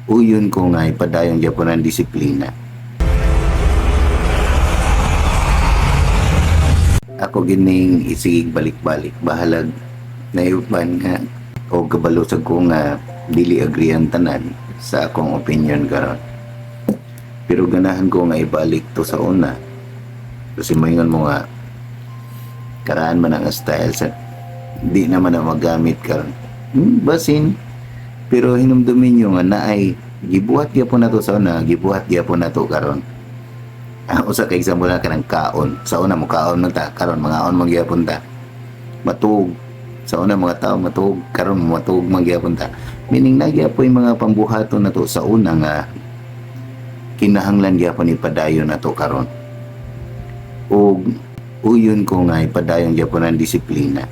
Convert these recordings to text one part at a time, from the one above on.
Uyon ko nga ipadayon gyapon ang disiplina. Ako gining isigig balik-balik, bahalag naiuban nga o kabalo sa ko nga dili agree ang tanan sa akong opinion karon. Pero ganahan ko nga ibalik to sa una kasi moingon mo nga karaan man ang style sa di naman na magamit karon. Basin pero hinumdumin nyo nga naay gibuhat gyapon nato sa una, gibuhat gyapon nato karon. Usa ka example na kanang kaon. Sa una mo kaon man ta, karon mangaon man gyapon ta. Matuog. Sa una mga tao matuog, karon matuog man gyapon ta. Meaning na gyapon yung mga pambuhaton nato sa una nga kinahanglan gyapon ipadayon nato karon. Ug uyon ko nga ipadayon gyapon ang disiplina.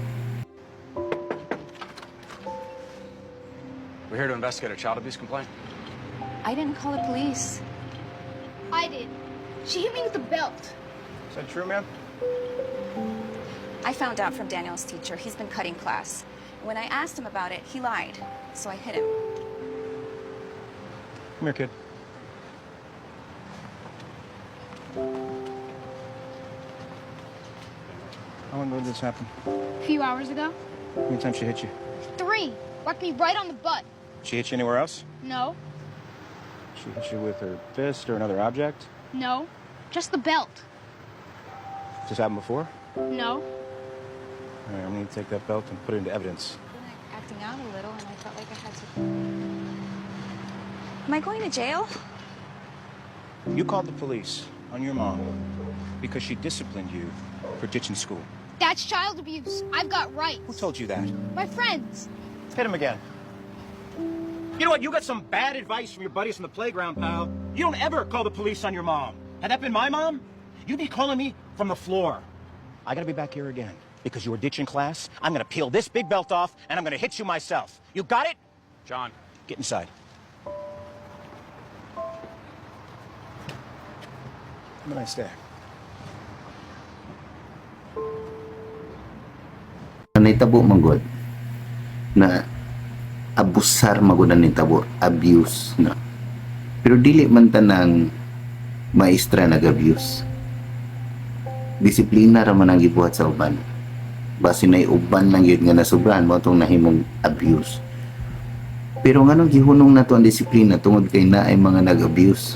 We're here to investigate a child abuse complaint. I didn't call the police. I did. She hit me with a belt. Is that true, ma'am? I found out from Daniel's teacher. He's been cutting class. When I asked him about it, he lied. So I hit him. Come here, kid. How long ago did this happen? A few hours ago. How many times she hit you? Three. Whacked me right on the butt. She hit you anywhere else? No. She hit you with her fist or another object? No. Just the belt. Has this happened before? No. All right, I'm gonna take that belt and put it into evidence. Been like, acting out a little, and I felt like I had to. Am I going to jail? You called the police on your mom because she disciplined you for ditching school. That's child abuse. I've got rights. Who told you that? My friends. Hit him again. You know what? You got some bad advice from your buddies in the playground, pal. You don't ever call the police on your mom. Had that been my mom, you'd be calling me from the floor. I gotta be back here again because you were ditching class. I'm gonna peel this big belt off and I'm gonna hit you myself. You got it? John. Get inside. Have a nice day. Nahitabo man gud na abusar magud ang nitabo, abuse na. Pero dili man tanang maestra nag-abuse. Disiplina ra man ang gibuhat sa uban. Base na uban lang yun nga nasubrahan mo itong nahimong abuse. Pero nganong gihunong nato ang disiplina tungod kay naay mga nag-abuse?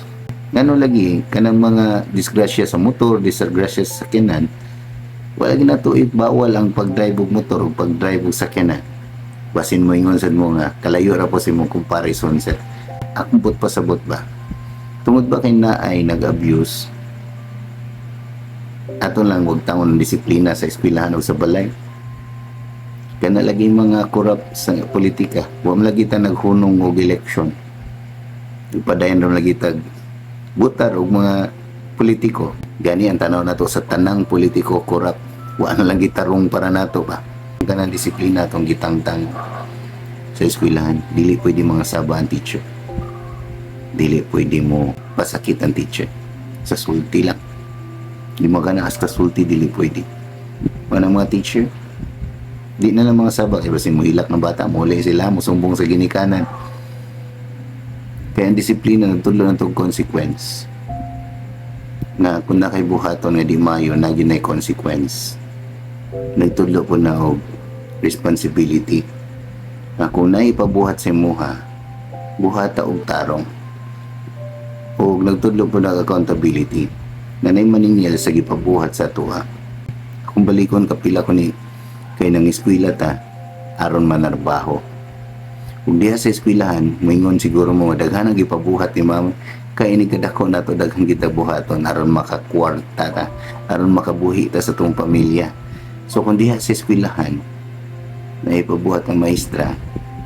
Ngano lagi kanang mga disgrasya sa motor, disgrasya sa sakyanan, wala ginato bawal ang pag-drive og motor o pag-drive og sakyanan. Basin mo ingon sad mo nga kalayo ra po sa imong comparison sa akong but pasabot ba. Tungod ba kay naay nag-abuse, ato lang wag tangon ng disiplina sa eskwelahan o sa balay. Kana lagi mga corrupt sa politika, wa man lagi ta naghunong og election. Ipadayon ra lagi tag butar og mga politiko. Gani ang tanaw nato sa tanang politiko corrupt. Wa na lang gitarong para nato ba. Kanang disiplina atong gitangtang sa eskwelahan, dili pwede mga saba ang teacher. Dili pwede mo pasakit ang teacher. Sa sulti lang. Di mo gana hasta sulti, dili pwede. Mga mga teacher, di na lang mga saba. Kaya basin mo ilak ng bata, muli sila, musumbong sa ginikanan. Kaya ang disiplina nagtudlo ng tong consequence. Nga kung nakay buhaton nga di mayo, na ginay consequence. Nagtudlo po na og responsibility. Nga kung naipabuhat sa imuha, buhata og tarong. O nagtudlo po na accountability na nay maningyal sa gipabuhat sa tuha. Kung balikon kapila ko ni kay nang eskwela ta aron manarbaho. Ug diha sa eskwelahan, moingon siguro mo daghan ang gipabuhat ni mama kay ini kadako nato, daghan kita buhaton aron makakwarta ta, aron makabuhi ta sa atong pamilya. So kung diha sa eskwelahan na ipabuhat ang maestra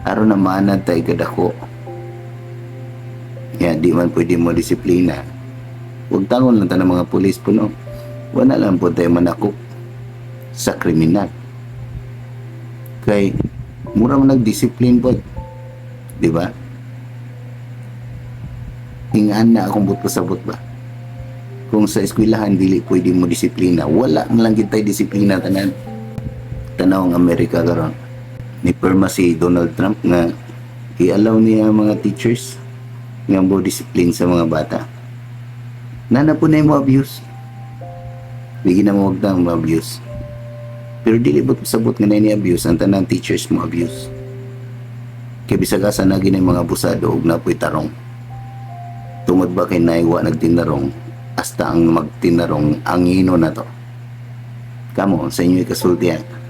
aron na maanad ta ikadako. Ya, di man pwede mo disiplina. Huwag tangon lang ta ng mga pulis po, no? Wala lang po tayo manakop sa kriminal. Kay, mura man nag-discipline po. Di ba? Ingaan na akong buto sa ba? Kung sa eskwelahan dili pwede mo disiplina, wala man lang kita'y disiplina tanan. Tanaw ang Amerika karon. Ni perma si Donald Trump nga i-allow niya ang mga teachers Nga mo discipline sa mga bata. Naa na po na mo abuse. Di na mo wag mo abuse. Pero dili ba sabot nga na ni abuse ang tanang teachers mo abuse? Kay bisag asa na gini mga abusado og napoy tarong. Tungod ba kay naiwa nagtinarong, hasta ang magtinarong ang hino na to. Kamo sa inyo ikasulti.